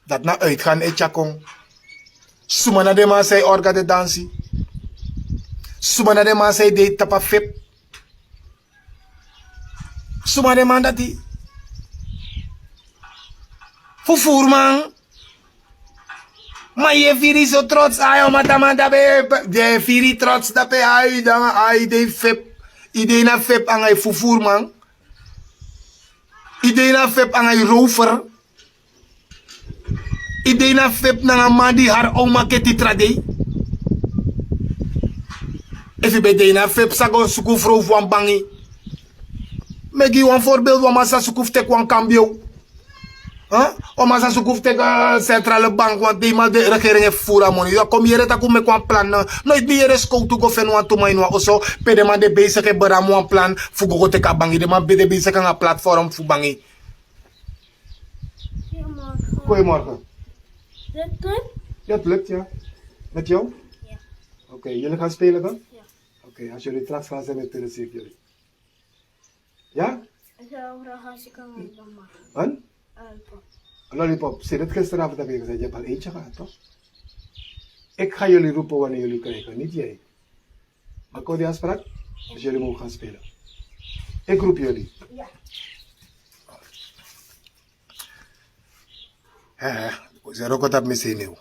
Dati na uitgaan e tyari kon. Suma na den man san e orga den dansi. Suma na den man san e de tapu a fep. Suma den man dati. Fufuruman. Ma yu e firi so trots, ai, o mataman dape, den e firi trots dape, ai, dan, ai, den e fep. Yu de ini a fep anga yu fufuruman. Yu de ini a fep anga yu rover. Yu de ini a fep nanga man di hari oma keti tra dei. Efu yu ben de ini a fep, san go suku frow fu wan bangi. Mi e gi yu wan voorbeeld, wan man sa suku fu teki wan kambio. Huh? Wan man sa suku fu teki, eh, centrale bank, want den man, de regering e fufuru a moni. Yu kon mi yere taki un meki wan plan, eh, noiti mi yere skowtu go feni wantu man ini wan oso, pe den man de bezig e beramu wan plan fu go go teki a bangi. Den man ben de bezig anga platform fu bangi. Goedemorgen. Goedemorgen. Lukt het? Ja, het lukt, ja. Met jou? Ja. Oké, jullie gaan spelen dan? Ja. Oké, als jullie straks gaan zijn, dan zie ik jullie. Ja? Ik zou graag als ik een lollipop mag. Een? Een lollipop. Lollipop. Zie, dat gisteravond heb je gezegd, je hebt al eentje gehad, toch? Ik ga jullie roepen wanneer jullie krijgen, niet jij. Maak die afspraak? Dus jullie mogen gaan spelen. Ik roep jullie. Ja. Eh, eh, ze roken dat misschien nieuw.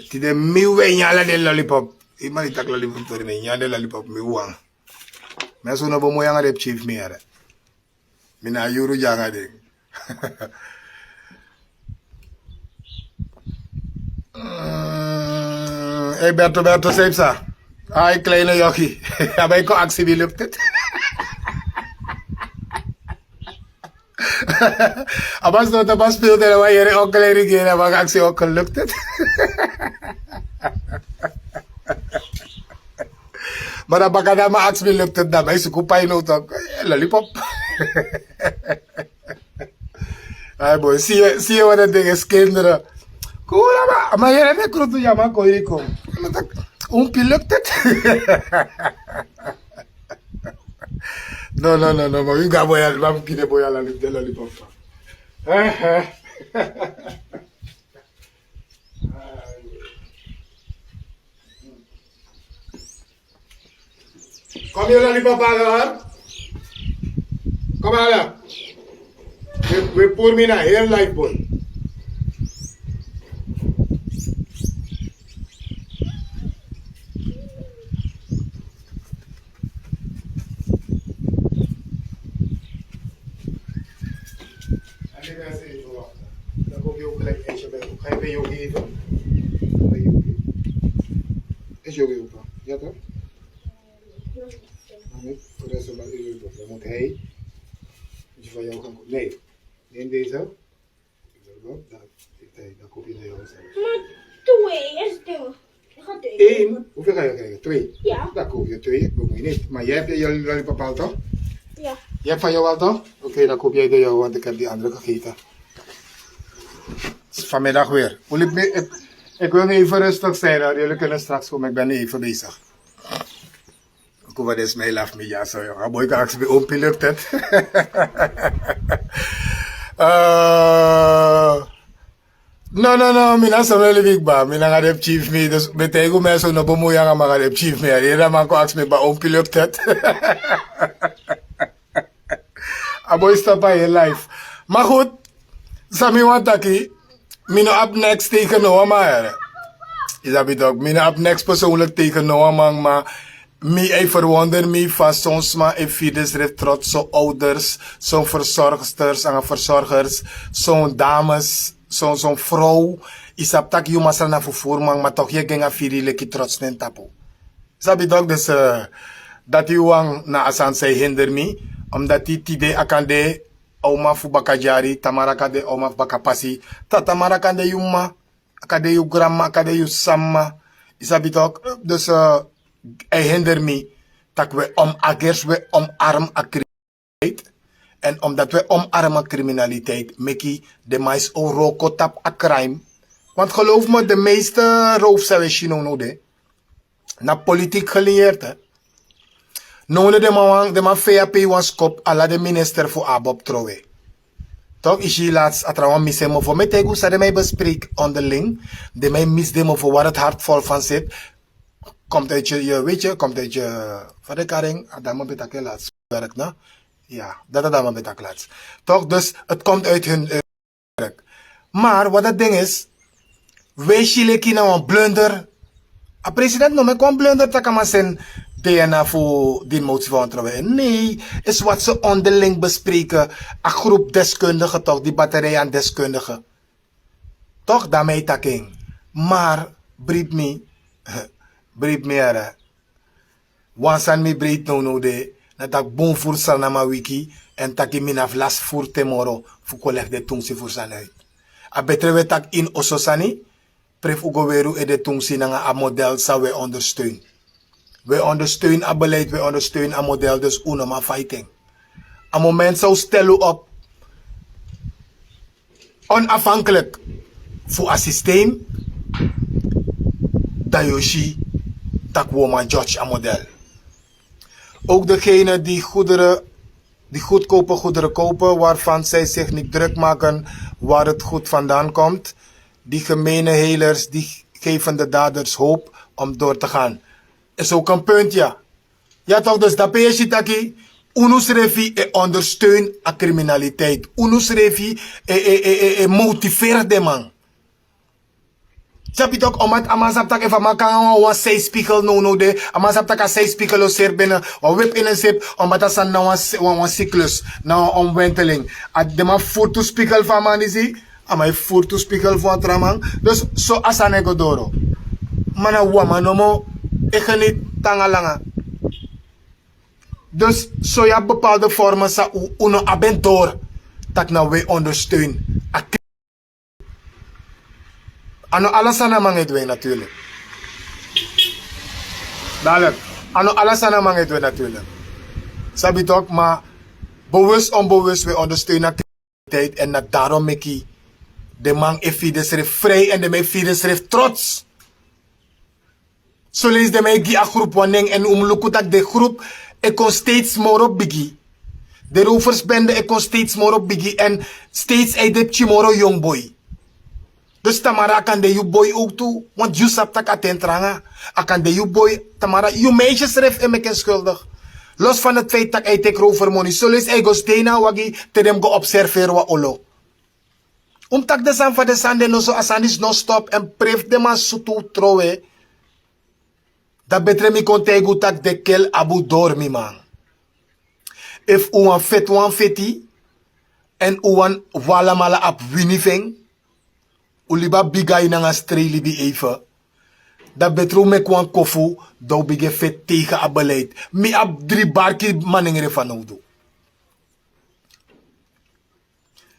Tide mi wan e nyan ala den lollipop. Yu man di taki lollipop tori, mi e nyan den lollipop, mi wan. Mi a so no bo moi anga den pikin fu mi yere. Mi na a yuru dya anga den. Mm, ei, Berto, Berto, san yu psa? Ai, kleine yoki. A bai kon aksi mi lukt het. A basi no, a basi speelde, a wan yere onkel Enrique, a wan aksi onkel lukt het. Ma dan baka dan a man aksi mi lukt het, dan mi suku pai now toch. Lollipop. Ai boy, si yu, si yu wan den dingi, kinderen. Kura ma, a man yere mi krutu, a man kon hiri kon. A man taki, un pi lukt het. No, no, no, no, ma wi go a boya, ma wi gi den boya lali-, den lollipop. Eh, eh. Kom hier, lollipop halen, hoor. Kom halen. We, we pour mi na heel life, boy. En die mensen even wachten. Dan kom je ook gelijk ijsje bij. Ga je bij Yogi even? Bij Yogi. Is Yogi open? Ja, toch? Maar niet voor de rest van de uur. Dan moet hij iets van jou gaan kopen. Nee. Neem deze. Dan, dan, dan koop je naar jou zelf. Maar twee is de. Eén? Hoeveel ga je krijgen? Twee? Ja. Dan koop je twee. Ik bemoei niet. Maar jij hebt je lollipop al, toch? Ja. Je hebt van jou al, toch? Oké, dan koop jij de jou, want ik heb die andere gegeten. Vanmiddag weer. Hoe liep me-, eh, Ik wil nu even rustig zijn hoor. Jullie kunnen straks komen, ik ben nu even bezig. Kuva de smijl af mi ya so yo. A boy kan aksi mi oom Pilip tet. Eh, No, no, no, mi na so weli big ba. Mi nanga den chief mi. Dus mi teigu mi so no bomu yanga manga den chief mi. Yere man kon aksi mi ba oom Pilip tet. A boy stop a yu life. Maar goed, san mi wani taki, mi no abi niks tegen no wan man. Yu sabi toch, mi no abi niks persoonlijk tegen no wan man, maar mi, ey, verwonder mi fa son sma e firi densrefi trots, son ouders, son verzorgsters nanga verzorgers, son dames, son, son vrouw. Yu sabi taki yu masra na vervoerman, maar toch yu e gi en a firi leki trots na en tapu. Sabi toch, dus, eh, dati wan na a sani san e hinder mi, omdat tide a kan de a uma fu baka dyari, tamara a kan de a uma fu baka pasi, ta tamara a kan de yu mma, a kan de yu granmma, a kan de yu sanmma. Yu sabi toch, dus, eh, a e hinder mi tak' we omarm, we omarm a criminaliteit. En omdat we omarm a criminaliteit, meki den man e wroko tapu a crime. Want geloof me, de meeste roof san we si now now de, na politiek gelieerd, hè. Now now den man wan, den man fei a pei wan skop, ala den minister fu ABOP trowe. Toch, yu si last a trawan misi en mofo. Mi e teigu san den man e bespreek onderling. Den man e misi den mofo waar het hart vol van zit. Komt uit je, je, weet je, komt uit je, fa den e kari en, a dame ben taki last werk, no? Ja, dat a dame ben taki last. Toch, dus het komt uit hun, eh, Maar wat dat ding is, we si leki na wan blunder. A president no meki wan blunder tak' a man seni DNA fu di motie fu wan trouwe. Nee, is wat ze onderling bespreken. A groep deskundigen toch, die batterij aan deskundigen. Toch, daarmee taki en. Maar, brief mi, brief mi, yere. Wan sani mi breiti now now de, na taki bun furu Sranan Wiki, èn taki mi no abi lasi furu te moro fu kon legi den tunksi furu sani uit. A betre we taki ini oso sani, prefu un go weri un ede tunksi nanga a model san we ondersteun. We ondersteun a beleid, we ondersteun a model, dus un no man fight en. A moment san un stel un op onafhankelijk fu a systeem, dan yu o si tak' un o man judge a model. Ook degene die goederen, die goedkope goederen kopen, waarvan zij zich niet druk maken waar het goed vandaan komt, die gemene helers, die geven de daders hoop om door te gaan. Is ook een punt, ja. Ya toch, dus dape yu e si taki unu srefi e ondersteun a criminaliteit. Unu srefi e, e, e, e, e motiveri den man. Sabi toch, omdat a man sabi taki efu a man kon nanga wan, wan zijspiegel now now de, a man sabi taki a zijspiegel o seri bene, wan wip ini en sip, omdat a sani na wan, wan, wan cyclus, na wan omwenteling. A den man furu tu spiegel fu a man disi, a man e furu tu spiegel fu wan tra man. Dus so a sani e go doro. Ma na wan man nomo e geniti te nanga langa. Dus so yu abi bepaalde vormen san un, un no abi en doro, tak' na we ondersteun. A, a no ala sani a man e du en natuurlijk. Dadelijk. A no ala sani a man e du en natuurlijk. Sabi toch, ma bewust onbewust we ondersteun a criminaliteit. En na daarom meki den man e firi densrefi vrij en den man e firi densrefi trots. Soleisi den man e gi a groep wan nen, en un mus luku tak' den groep e kon steeds moro bigi. Den roversbende e kon steeds moro bigi en steeds a e de pikin moro young boy. Dus tamara a kan de yu boy ook tu, want yu sabi tak' a ten tranga. A kan de yu boy, tamara yu meisje srefi e meki en schuldig. Los van het feit tak' a e teki rovermoni, soleisi a e go sidei na a wagi te den mus go observeri wan olo. Un mus taki den sani fa den sani de, noso a sani disi no stop, èn prefu den man sutu un trowe. Dan betre mi kon taigi un tak' den kel abi un doro, mi man. Efu un wani feti wan feti, èn un wani, un alamala abi wini fu en, un libi a bigi ai nanga strei libi even, dan betre un meki wan kofu, dan un bigin feti tegen a beleid. Mi abi dri barki manengre fanowdu.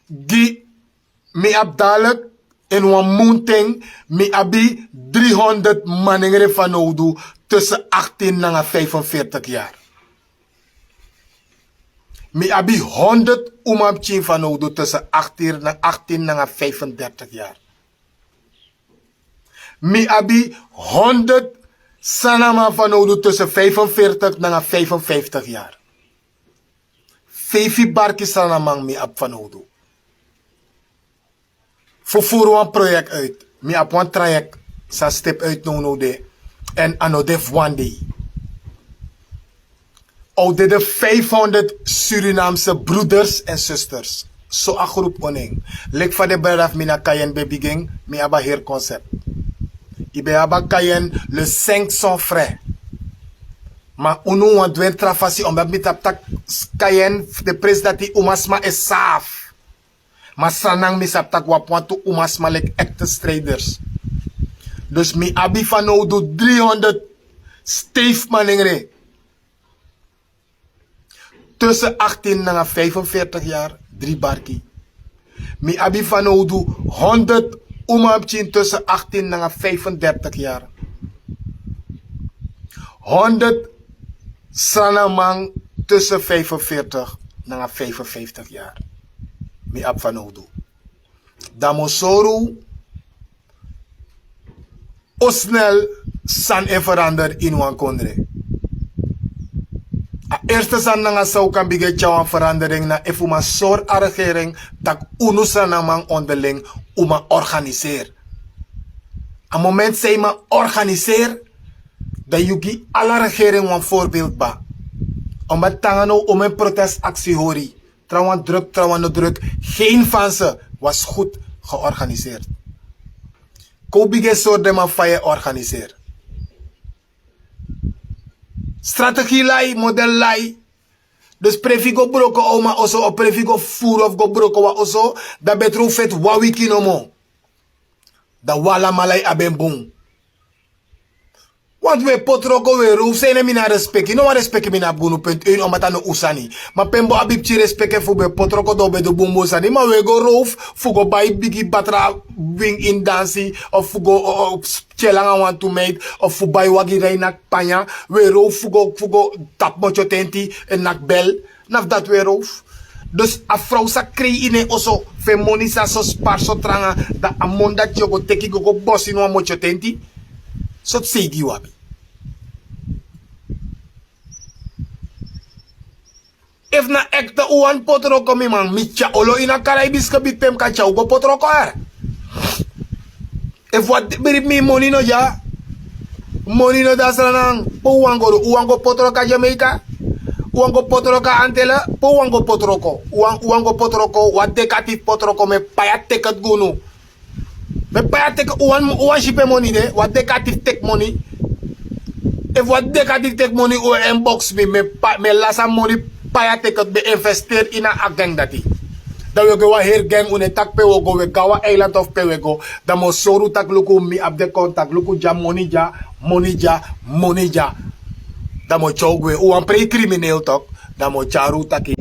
Gi, mi abi dadelijk in wan mun ten, mi abi driehonderd manengre fanowdu tussen achttien nanga vijfenveertig jaar. Mi abi honderd umapikin fanowdu tussen achttien na, achttien nanga vijfendertig jaar. Mi abi honderd sanaman fanowdu tussen vijfenveertig nanga vijfenvijftig yari. Feifi barki sanaman mi abi fanowdu fu furu wan proyek uit. Mi abi wan trayek san step uit nownow de. Èn a no de fu wan dei. Owdede vijfhonderd surinamse broeders èn susters. So a grupu onen leki fa den brada fu mi na kayen ben bigin. Mi abi a heri konsept. Yu ben abi a kayen le cinq son frais. Ma unu wan dwen tra fasi omdati mi tapu taki kayen fu den presi dati umasma e saafu. Ma sranang mi sabi tak' wi abi wantu umasma leki ekte striders. Dus mi abi fanowdu dri honderd steifmanengre tussen achtin nanga vijfenveertig yari. Dri barki. Mi abi fanowdu honderd umanpikin tussen achtin nanga vijfendertig yari. Honderd sranangman tussen vijfenveertig nanga vijfenvijftig yari. Mi abi fanowdu. Dan mi o sori unu o snel sani e ferander ini wan kondre. A erste sani nanga san un kan bigin e tyari wan ferandering na efu un man sori a regering tak' unu sranangman onderling un man organiseri. A momenti san yu man organiseri dan yu gi ala regering wan voorbeeld kba. Omdati tanga now un man protest aksi hori. Trawan druk trawan no druk. Gen fanse was goed georganiseerd. Kon un bigin e sori den man fa yu e organiseri. Strategie lai model lai. Dus prefi go broko a uman oso of prefi go furu of go broko wan oso. Dan betru feti wan wiki nomo. Dan wi alamala yu abi en bun. Wantu wi e potroko wi e rowfu sene mi na respeki no wan respeki mi na abi gi unu puntu en omata no un sani. Ma pe mi bo abi pikin respeki efu un ben potroko dan un ben du bunbun sani ma wi e go rowfu fu go bai bigi batra wing ini dansi of fu go tyel nanga wantu meiti of fu bai wagi dai naki panya. Wi e rowfu fu go tapu motyotenti en naki bel. Na fu dati wi e rowfu. Dus a frow sa krei ini en oso fu en moni san so spari so tranga. Dan a moni dati yu o go teki go go bosi ini wan motyotenti. Sortu seigi yu abi? Efu na ekte un wani potroko mi man mi tyari olo ini a karaibiske biki pe mi kan tyari un go potroko. Efu wan bribi mi moni no dya. Moni no de a sranan pe un wani go du un wani go potroko a jamaica? Un wani go potroko a antele? Pe un wani go potroko? Un wani go potroko wan dekati fu potroko mi e pai a teket gi unu. Mi e pai a teket un wani si pe moni de wan dekati fu teki moni. Efu wan dekati fu teki moni un e en boksi mi mi e lasi a moni pai a teket mi e investeri ini a gang dati. Dan wi e go wan heri gang un no e taki pe wi o go wi e go na wan eiland of pe wi e go. Dan mi o sori un tak' luku mi abi den kontak luku dya moni dya. Moni dya. Moni dya. Dan mi o tyari un gwe un wani prei kriminel tok. Dan mi o tyari un taki.